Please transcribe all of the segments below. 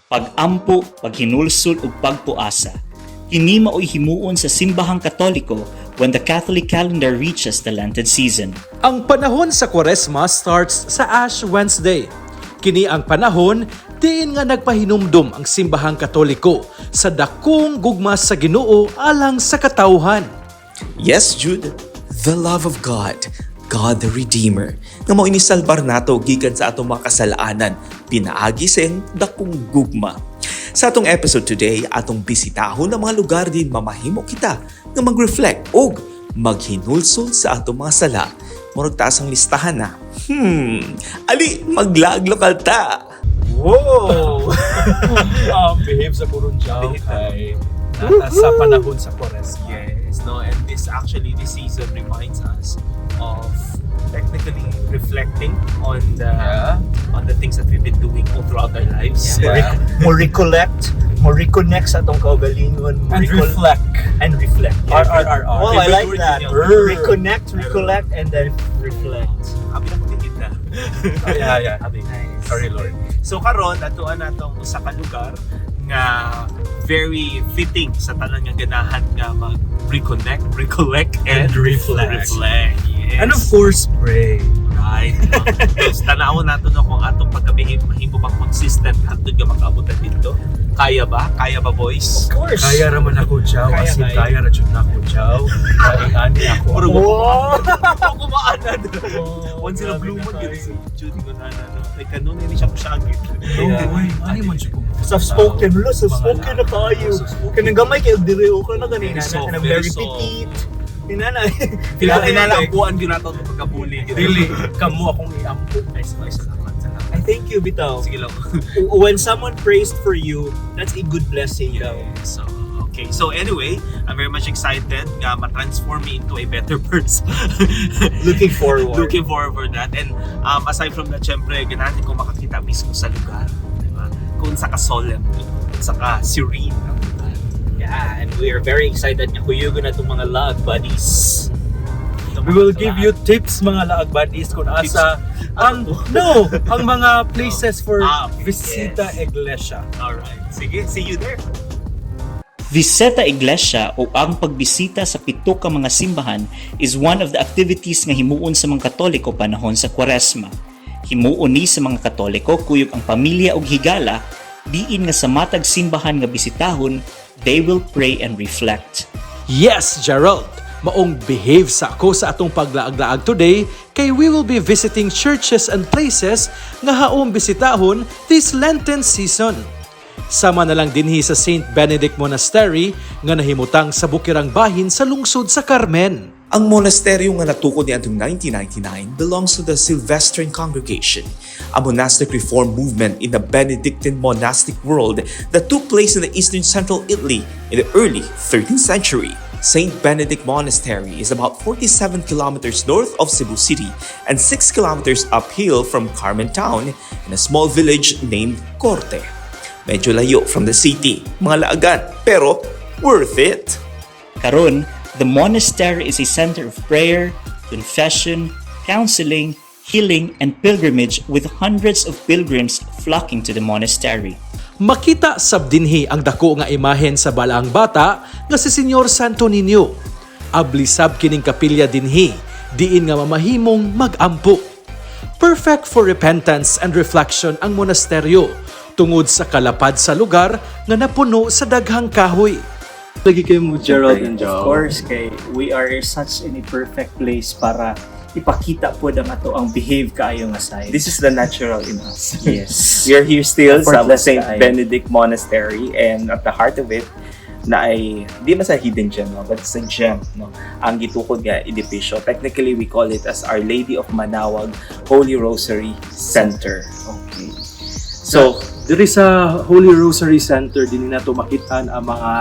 Pag-ampo, paghinulsol ug pagpuasa. Kini mao'y himuon sa Simbahang Katoliko when the Catholic calendar reaches the Lenten season. Ang panahon sa Kwaresma starts sa Ash Wednesday. Kini ang panahon diin nga nagpahinumdum ang Simbahang Katoliko sa dakong gugma sa Ginoo alang sa katawhan. Yes, Jude, the love of God, God the Redeemer, nga mao ni salbar nato gikan sa atong mga kasalanan, pinaagi sa iyang dakong gugma. Sa atong episode today, atong bisitahon ang mga lugar diin mamahimo kita nga mag-reflect og maghinulsol sa atong mga sala. Murag taas ang listahan na. Ali, maglaag-lokal ta! Wow! Behave sa purong jaw Behave kay nata sa panahon sa Kwaresma. Yes, no, and this actually, this season reminds us of technically reflecting on the things that we've been doing all throughout our lives. Mo recollect, mo reconnect sa atong kaugalingon, mo And reflect. And reflect. R R R R. Oh, I like Favorite word that. yun yun. Reconnect, recollect, and then reflect. Abi na ko tigid na. Yeah. Abi. Nice. Sorry, Lord. So karon, atuan natong usa ka lugar nga very fitting sa tanan nga ganahan nga mag-reconnect, recollect, and And reflect. Reflect. Yes. And of course, pray. Right. No? Yes, tanawon nato, no, kung atong pagka-behave mahimo bang consistent hangtod nga makaabot dito. Kaya ba? Kaya ba, boys? Of course. Kaya raman ako, Chow. Kaya, As in, kaya. kaya ra jud nako, Chow. Kaya ani ako. Puro Wow! Ako maanad. Once in a blue moon gyud si Judy ko na, no. Like kanunay ni siya kusagit. Yeah. Uy, ani man jud ko. Soft spoken, lo, soft spoken na kayo. Soft-spoken. Kanang gamay kay diri ko na ganina Very soft, kanang very very soft. petite. Inana. Feel ko kinalaampuan gyud nato itong pagkabuli. Dili, kamo akong iampo. Ay, ay, salamat, salamat. I thank you, bitaw. Sige lang. When someone praised for you, that's a good blessing daw. So, okay. So anyway, I'm very much excited nga ma-transform me into a better person. Looking forward. Looking forward for that. And aside from that, syempre, ganahan ko makakita mismo sa lugar. Diba? Kung unsa ka solemn, kung unsa ka serene ang lugar. Yeah, and we are very excited nga kuyugo na itong mga laag buddies. We will give you tips, mga laag buddies, kung asa ang, no, ang mga places for Ah, okay. Visita Iglesia. Alright. Sige, see you there. Visita Iglesia o ang pagbisita sa pito ka mga simbahan is one of the activities nga himuon sa mga Katoliko panahon sa Kwaresma. Himuon ni sa mga Katoliko kuyog ang pamilya ug higala diin nga sa matag simbahan nga bisitahon, they will pray and reflect. Yes, Gerald! Maong behave sa ako sa atong paglaag-laag today kay we will be visiting churches and places nga haom bisitahon this Lenten season. Sama na lang dinhi sa St. Benedict Monastery nga nahimutang sa bukirang bahin sa lungsod sa Carmen. Ang monasteryo nga natukod niadtong 1999 belongs to the Silvestrine Congregation, a monastic reform movement in the Benedictine monastic world that took place in the eastern central Italy in the early 13th century. St. Benedict Monastery is about 47 kilometers north of Cebu City and 6 kilometers uphill from Carmen Town in a small village named Corte. Medyo layo from the city, mga laagan, pero worth it! Karon, the monastery is a center of prayer, confession, counseling, healing, and pilgrimage with hundreds of pilgrims flocking to the monastery. Makita sab dinhi ang dako nga imahen sa balaang bata nga si Senyor Santo Niño. Abli sab kining kapilya dinhi, diin nga mamahimong magampo. Perfect for repentance and reflection ang monasteryo tungod sa kalapad sa lugar nga napuno sa daghang kahoy. Lagi kayo mo, Gerald and Of Joe. course, kay we are such in a perfect place para ipakita po ang ato ang behave kaayo nga side. This is the natural in us. Yes. We are here still sa Effortless St. kaayo. Benedict Monastery, and at the heart of it na ay di man sa hidden gem, no, but it's a gem, no, ang gitukod nga edipisyo. Technically, we call it as Our Lady of Manaoag Holy Rosary Center. Okay. So Diri sa Holy Rosary Center dinhi nato makitaan ang mga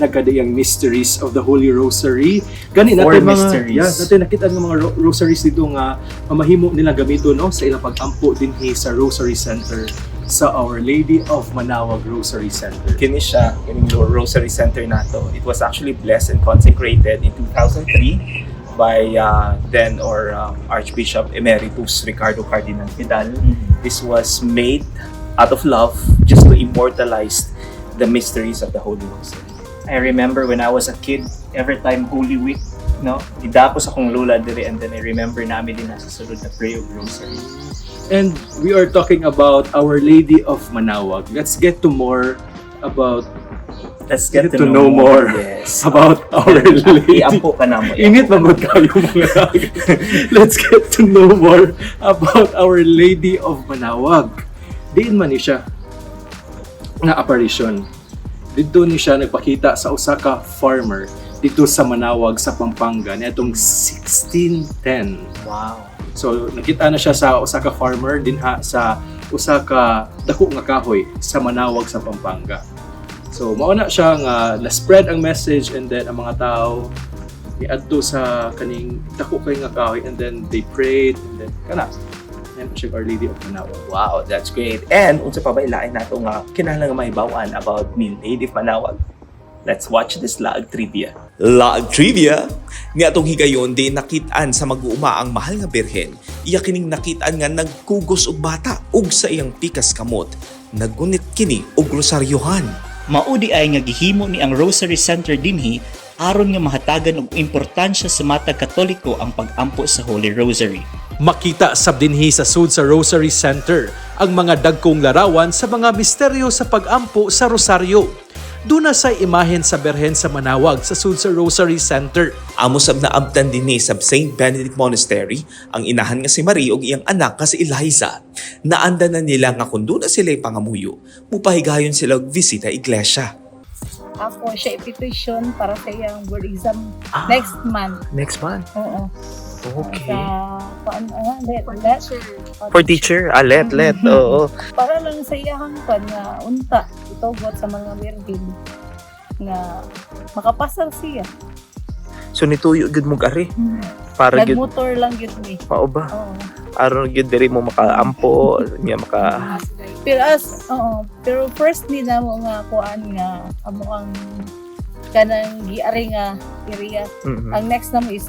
nagkadaiyang mysteries of the Holy Rosary. Gani Four natin mga mysteries. Yeah, natin nakita ang mga rosaries dito nga mamahimo nila gamito, no, sa ilang pag-ampo dinhi sa Rosary Center sa Our Lady of Manaoag Rosary Center. Kini siya, kining Rosary Center nato. It was actually blessed and consecrated in 2003 by then or Archbishop Emeritus Ricardo Cardinal Vidal. This was made out of love, just to immortalize the mysteries of the Holy Rosary. I remember when I was a kid, every time Holy Week, no, gidako sa akong lola diri and then I remember naa mi dinha sa sulod na pray og rosary. And we are talking about Our Lady of Manaoag. Let's get to more about Let's get to know more about Our Lady. Iampo ka namo. Init man gud kayo, mga lag. Let's get to know more about Our Lady of Manaoag. Diin man ni siya nga apparition? Didto ni siya nagpakita sa usa ka farmer dito sa Manaoag sa Pampanga niadtong 1610. So nakita na siya sa usa ka farmer dinha sa usa ka dako nga kahoy sa Manaoag sa Pampanga. So mao na siya nga na-spread ang message and then ang mga tao miadto sa kaning dako kay nga kahoy and then they prayed and then kana yan siya, Our Lady of Manaoag. Wow, that's great. And unsa pa ba ilain nato nga kinahanglan nga mahibaw-an about ni Lady of Manaoag? Let's watch this Laag trivia. Laag trivia! Niadtong higayon di nakit-an sa mag-uuma ang mahal nga birhen. Iya kining nakit-an nga nagkugos og bata ug sa iyang pikas kamot. Nagunit kini og rosaryohan. Mao diay nga gihimo ni ang Rosary Center dinhi aron nga mahatagan og importansya sa matag Katoliko ang pag-ampo sa Holy Rosary. Makita sab dinhi sa sud sa Rosary Center ang mga dagkong larawan sa mga misteryo sa pag-ampo sa rosaryo. Duna say imahen sa Berhen sa Manaoag sa sud sa Rosary Center. Amo sab naabtan dinhi sa St. Benedict Monastery ang inahan nga si Marie ug iyang anak nga si Eliza. Naanda na nila nga kung duna sila pangamuyo, mupahigayon sila og visita iglesia. Ako siya i-petition para sa iyang board exam next month. Next month. Oo. Okay. Sa, paano, let, let. For teacher, let, let. Oo. Para lang sa iyahang kwan nga unta itugot sa mga birgin nga makapasar siya. So nituyo gud mo ari para gyud Nagmotor lang gyud mi. mao ba? Oo. Aron gyud diri mo makaampo, nya maka Pero as oo, pero first ni namo nga kuan nga amo ang kanang giari nga area. Ang next namo is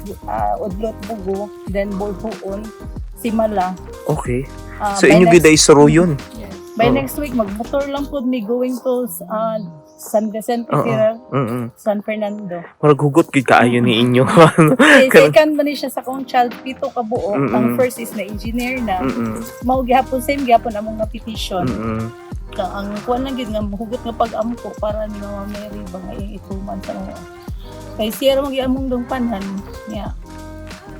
Udlot Bugo, then Boljoon, Simala. So By inyo gyud ay suruyon. By Oo. next week magmotor lang pud mi going to San Vicente Ferrer, San Fernando. Murag hugot gyud kaayo ni inyo. Eh, second man ni siya sa akong child, pito ka buok. Ang first is na engineer na. Mao gihapon, same gihapon among nga petition. Ka ang kuan lang gyud nga hugot nga pag-ampo para ni Mama Mary ba nga iyang ituman sa mga. Kay siya ra magyamong among dungpanan niya.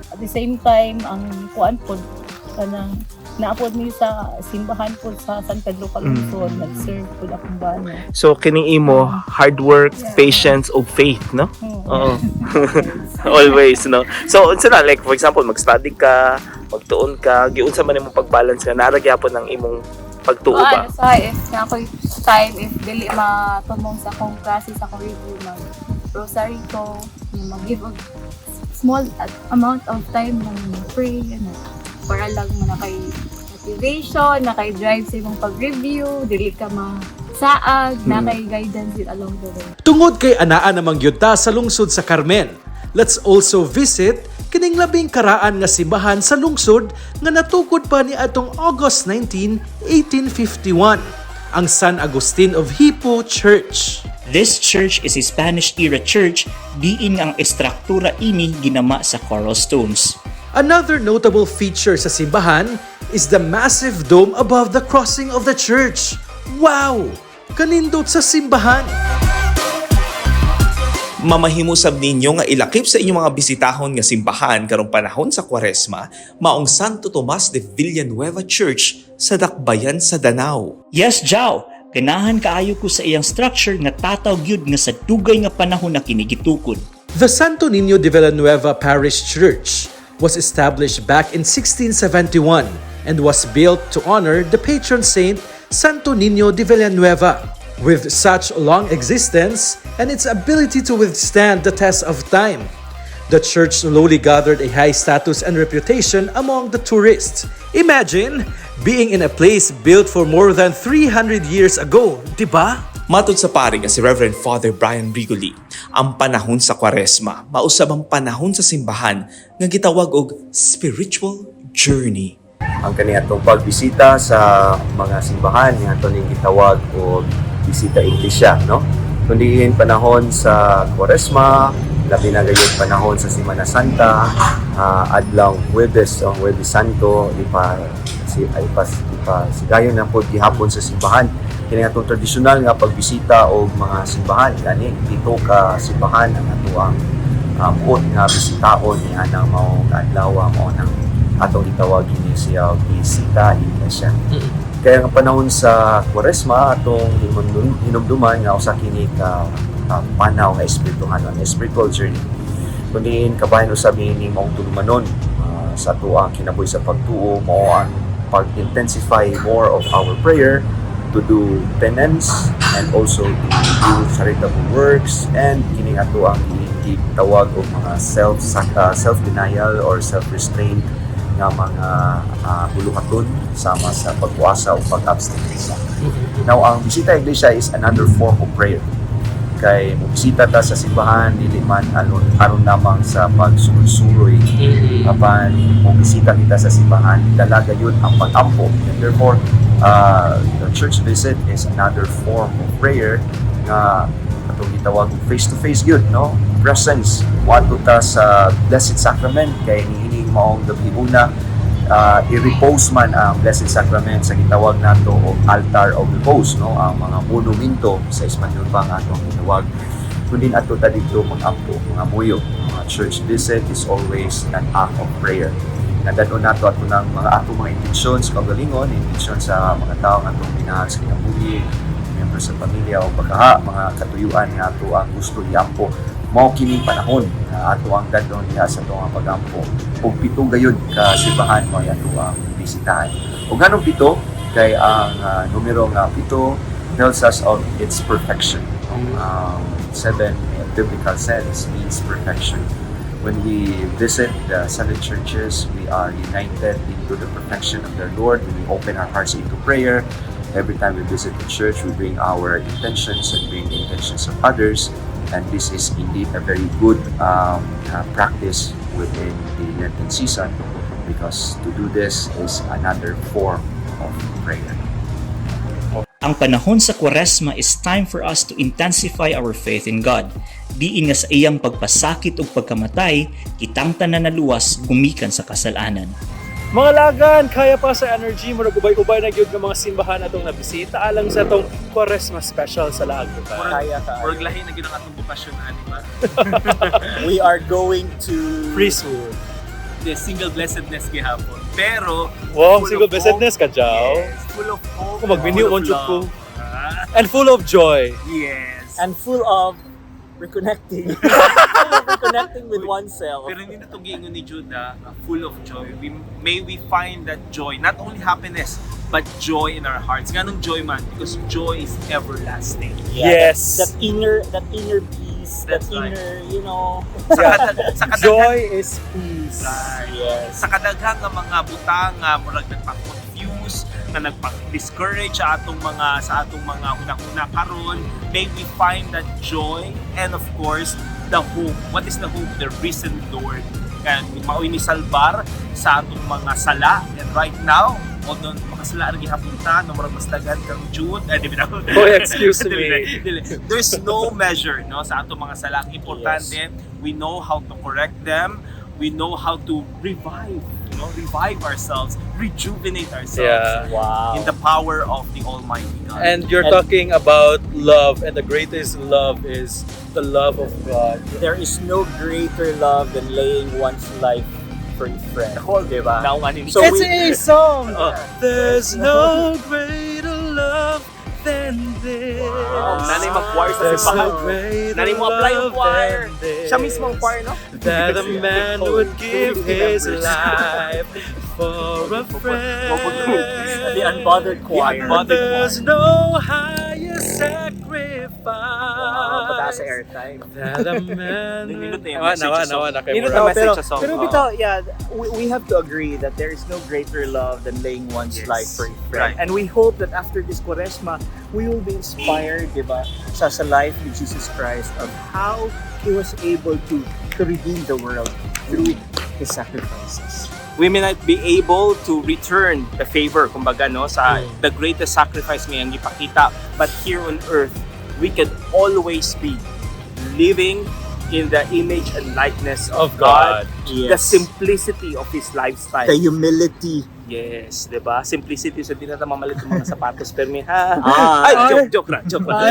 At the same time ang kuan pod kanang naapod mi sa simbahan pod sa San Pedro Calungsod, nag-serve pod akong bana. So kining imo hard work, patience ug faith, no? Oo. Always, no? So unsa na, like for example, mag-study ka, magtuon ka, giunsa man imong pag-balance nga naa ra gyapon ang imong pagtuo ba? Ano sa if naa ko'y time, if dili matumong sa akong klase, sa akong review, mag rosary ko, mag-give og small amount of time ng pray, ano, para lang mo na kay motivation, na kay drive sa imong pag-review, dili ka masaag, na kay guidance it along the way. Tungod kay anaa namang gyud ta sa lungsod sa Carmen, let's also visit kining labing karaan nga simbahan sa lungsod nga natukod pa ni atong August 19, 1851, ang San Agustin of Hippo Church. This church is a Spanish-era church diin nga ang estruktura ini ginama sa coral stones. Another notable feature sa simbahan is the massive dome above the crossing of the church. Wow! Kanindot sa simbahan! Mamahimo sab ninyo nga ilakip sa inyong mga bisitahon nga simbahan karong panahon sa Kwaresma, maong Santo Tomas de Villanueva Church sa Dakbayan sa Danao. Yes, Jao! Ganahan kaayo ko sa iyang structure nga tataw gyud nga sa dugay nga panahon na kini gitukod. The Santo Niño de Villanueva Parish Church was established back in 1671 and was built to honor the patron saint Santo Niño de Villanueva. With such long existence and its ability to withstand the test of time, the church slowly gathered a high status and reputation among the tourists. Imagine being in a place built for more than 300 years ago, diba? Matod sa pari nga si Reverend Father Brian Brigoli, ang panahon sa Kwaresma mausab ang panahon sa simbahan nga gitawag og spiritual journey. Ang kani atong pagbisita sa mga simbahan nga ato ning gitawag og bisita iglesia, no? Kundi panahon sa Kwaresma, labi na gayud panahon sa Semana Santa, adlaw Huwebes o Huwebes Santo, ipa si ay ipa, ipa sigayon na pod gihapon sa simbahan. Kini atong tradisyonal nga pagbisita og mga simbahan, gani pito ka simbahan ang atoang buot nga bisitaon ni anang maong adlaw, mao nang atong gitawag kini siya og bisita iglesia. Kaya ang panahon sa Kwaresma, atong hinumduman nga usa kini ka panaw nga espirituhanon, spiritual journey. Kundi kabahin usab ni maong tulumanon sa atoang kinabuhi sa pagtuo, mao ang pag-intensify more of our prayer, to do penance and also to do charitable works, and kini ato ang gitawag og mga self denial or self-restraint nga mga buluhaton sama sa pagpuasa o pag-abstinence. Now, ang bisita iglesia is another form of prayer. Kay mobisita ta sa simbahan dili man aron aron lamang sa pagsulod-suroy, apan mobisita kita sa simbahan, dala gayud ang pag-ampo. And therefore, the church visit is another form of prayer nga atong gitawag og face to face gyud, no, presence. Moadto ta sa Blessed Sacrament kay niining maong gabi una, i-repose man ang Blessed Sacrament sa gitawag nato og altar of repose, no, ang mga monumento sa Espanyol pa nga atong gitawag, kundi ato ta didto mag-ampo, mga muyo. Mga church visit is always an act of prayer. Nadadon nato ato ng mga atong mga intensyon sa kaugalingon, intensyon sa mga tao nga atong minahal sa kinabuhi, miyembro sa pamilya o pagkaha, mga katuyuan nga ato ang gusto iampo. Mao kining panahon nga ato ang dadon diha sa atong pagampo. Ug pito gayud ka simbahan mo ato ang bisitahan. Ug nganong pito? Kay ang numero nga pito tells us of its perfection. Seven in biblical sense means perfection. When we visit the seven churches, we are united into the perfection of the Lord. When we open our hearts into prayer, every time we visit the church, we bring our intentions and bring the intentions of others. And this is indeed a very good practice within the Lenten season, because to do this is another form of prayer. Ang panahon sa Kwaresma is time for us to intensify our faith in God. Diin nga sa iyang pagpasakit ug pagkamatay, kitang tanan naluwas gumikan sa kasalanan. Mga lagan, kaya pa sa energy, murag ubay-ubay na gyud nga mga simbahan atong nabisita alang sa atong Kwaresma special sa Laag, diba? Kaya ka. Murag lahi na gyud ang atong bokasyon ani ba? We are going to Priesthood. The single blessedness gihapon. Pero Wow, full single of hope. blessedness ka, Jaw. Yes, full of hope. Kung magminyo, full of man jud ko. love. And full of joy. Yes. And full of reconnecting. Full of reconnecting with oneself. Pero hindi na itong giingon ni Judah, full of joy. May we find that joy, not only happiness, but joy in our hearts. Nganong joy man? Because joy is everlasting. Yeah, Yes. that inner peace, that That's right. inner. Sa kadaghan, Joy is peace. Right. Yes. Sa kadaghan nga mga butang nga murag nagpa-confuse, nga nagpa-discourage sa atong mga hunahuna karon, may we find that joy and, of course, the hope. What is the hope? The risen Lord. Kaya mao'y ni salbar sa atong mga sala, and right now, although makasala ra gihapon ta, no, murag mas daghan kang Jude, eh, di ba? Oh, excuse Dili, me. dili. There's no measure, no, sa atong mga sala. Ang importante, we know how to correct them. We know how to revive ourselves, rejuvenate ourselves in the power of the Almighty God. And you're talking about love, and the greatest love is the love of God. There is no greater love than laying one's life for a friend. Diba? Naungan ni So It's a song. Oh. There's no greater love than this. Wow. Nanay mag-choir sa There's simbahan. no greater Nanay mo apply yung love choir. than this. Siya mismo ang choir, no? That a man would give his Members. life for a friend. The unbothered choir. The unbothered There's no higher sacrifice. Wow, pataas sa airtime. That a man. Nindot na yung Nawa, message nawa, sa song. nawa na kay Nindot Murag. na message pero, sa song. Pero Oo. bitaw, yeah, we have to agree that there is no greater love than laying one's life for a friend. Right. And we hope that after this Kwaresma, we will be inspired, di ba, sa life ni Jesus Christ, of how He was able to redeem the world through His sacrifices. We may not be able to return the favor, kumbaga, no, sa the greatest sacrifice ngayong gipakita. But here on earth, we can always be living in the image and likeness of God. The simplicity of His lifestyle. The humility. Yes, 'di ba? Simplicity, so di na ta mamalit ng mga sapatos permi ha. Ah. Ay, joke, joke ra, joke ra.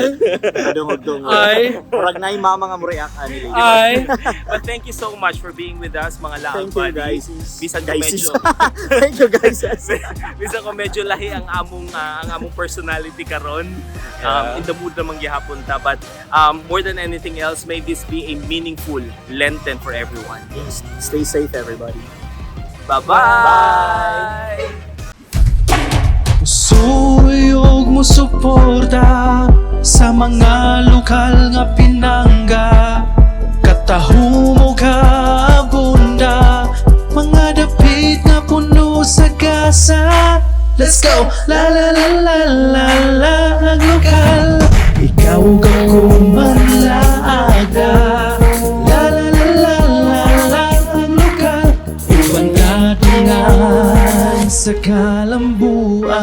Dungog dungog. Ay. Murag na mama nga mo react ani. Ay. But thank you so much for being with us, mga laang Thank you, buddies. Guys. Bisan ko Guys. medyo Thank you, guys. Bisan ko medyo lahi ang among personality karon. In the mood naman gihapon ta, but more than anything else, may this be a meaningful Lenten for everyone. Yes. Stay safe, everybody. Bye-bye. Suyog mo suporta sa mga lokal nga pinangga. Kataho mo kabunda, mga dapit nga puno sa gasa. Let's go! La la la la la la, ang lokal. Ikaw ug ako manlaaga. La la la la la la, ang lokal. Uban kadungan sa kalambuan.